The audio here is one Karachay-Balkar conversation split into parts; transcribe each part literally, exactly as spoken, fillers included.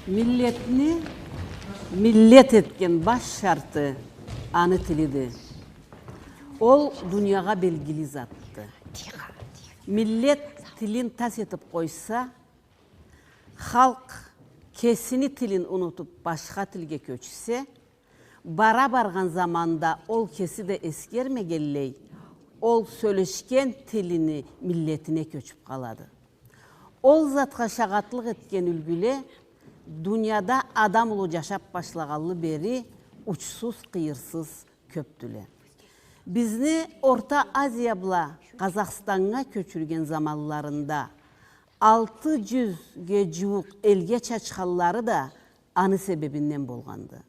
Миллетни миллет этген баш шарты аны тилиди. Ол дуниягъа белгили затды. Миллет тилин тас этип къойса, халкъ кесини тилин унутуп, башха тилге кёчсе, бара баргъан заманда ол кеси да эсгермегенлей, ол сёлешген тилини миллетине кёчюп къалады. Ол затха шагъатлыкъ этген юлгюле дунияда адам улу жашап башлагъанлы бери учсуз-къыйырсыз кёпдюле. Бизни Орта Азия бла Къазахстаннга кёчюрген заманларында алты жюзге жууукъ элге чачханлары да аны себебинден болгъанды.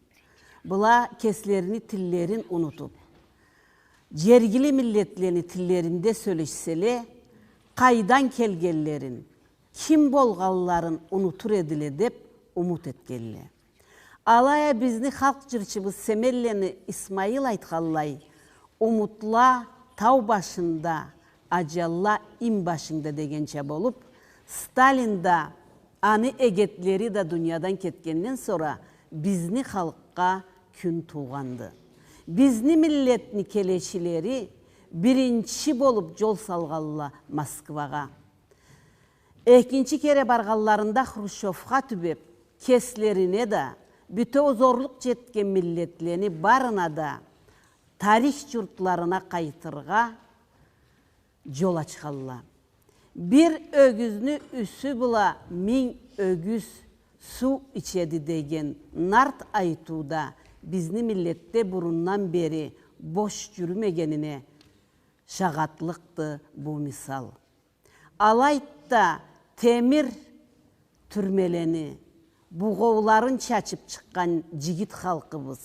Была кеслерини тиллерин унутуп, жергили миллетлени тиллеринде сёлешселе, къайдан келгенлерин, ким болгъанларын унутур эдиле деп умут этгенле. Алай а бизни халкъ жырчыбыз Семенлени Исмаил айтханлай, умутла тау башында, ажалла инбашынгда дегенча болуп, Сталин да, аны эгетлери да дуниядан кетгенден сора бизни халкъгъа кюн туугъанды. Бизни миллетни келечилери биринчи болуп жол салгъанла Москвагъа. Экинчи кере баргъанларында Хрущёвха тюбеп, кеслерине да, бютеу зорлукъ жетген миллетлени барына да тарих журтларына къайтыргъа жол ачханла. Бир ёгюзню юсю бла минг ёгюз суу ичеди деген нарт айтыу да бизни миллетде бурундан бери бош жюрюмегенине шагъатлыкъды бу мисал. Алайды да, темир тюрмелени, бугъоуларын чачып чыкъгъан жигит халкъыбыз,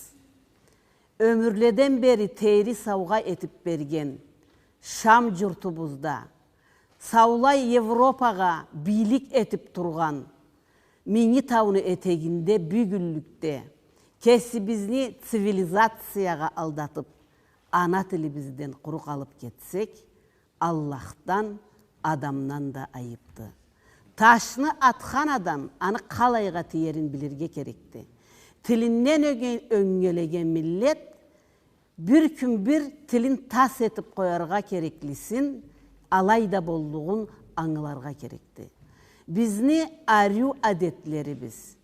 ёмюрледен бери Тейри саугъа этип берген Шам журтубузда, саулай Европагъа бийлик этип тургъан Минги тауну этегинде бюгюнлюкде кесибизни цивилизациягъа алдатып, ана тилибизден къуру къалып кетсек, Аллахдан, адамдан да айыпды. Ташны атхан адам аны къалайгъа тиерин билирге керекди. Тилинден ёнге-, ёнгелеген миллет бир кюн бир тилин тас этип къояргъа кереклисин, алай да боллугъун ангыларгъа керекди. Бизни ариу адетлерибиз,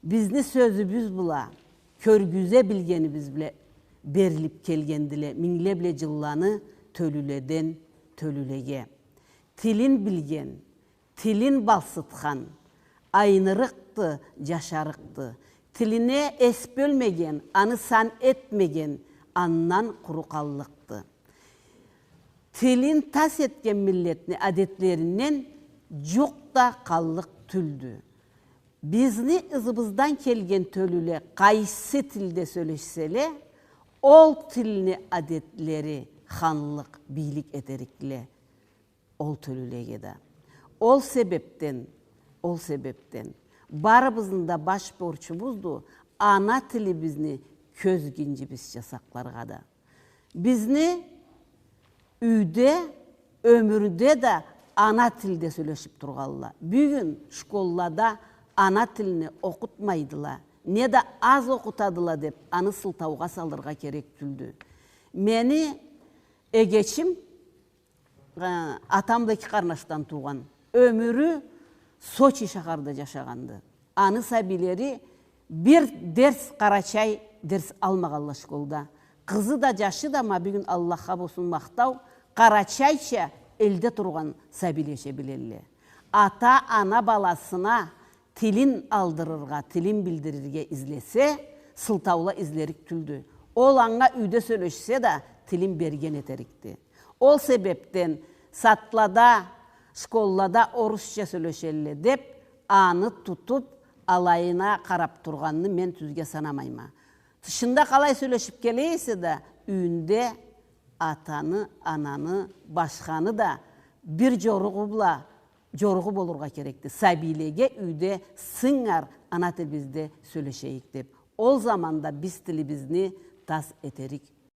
бизни сёзюбюз бла, кёргюзе билгенибиз бла берилип келгендиле мингле бла жылланы тёлюледен тёлюлеге. Тилин билген, тилин балсытхан, айнырыкъды, жашарыкъды. Тилине эс бёлмеген, аны сан этмеген, андан къуру къаллыкъды. Тилин тас этген миллетни адетлеринден жукъ да къаллыкъ тюлдю. Бизни ызыбыздан келген тёлюле къайсы тилде сёлешселе, ол тилни адетлери ханлыкъ, бийлик этерикле ол тёлюлеге да. Ол себепден, ол себепден барыбызны да баш борчубузду ана тилибизни кёз гинжибизча сакъларгъа да. Бизни юйде, ёмюрде да ана тилде сёлешип тургъанла. Бюгюн школлада ана тилни окъутмайдыла, неда аз окъутадыла деп, аны сылтаугъа салыргъа керек тюлдю. Мени эгечим, э, атам да эки къарнашдан туугъан, ёмюрю Сочи шахарда жашагъанды. Аны сабийлери бир дерс, къарачай дерс алмагъанла школда. Къызы да, жашы да, ма бюгюн, Аллахха болсун махтау, къарачайча элде тургъан сабийлеча билелле. Ата-ана баласына тилин алдырыргъа, тилин билдирирге излесе, сылтаула излерик тюлдю. Ол анга юйде сёлешсе да, тилин берген этерикди. Ол себепден садлада, школлада орусча сёлешелле деп, аны тутуп, алайына къарап тургъанны мен тюзге санамайма. Тышында къалай сёлешип келе эсе да, юйюнде атаны, ананы, башханы да бир жоругъу бла, жоругъу болургъа керекди. Сабийлеге юйде сынгар ана тилибизде сёлешейик деп. Ол заманда биз тилибизни тас этерик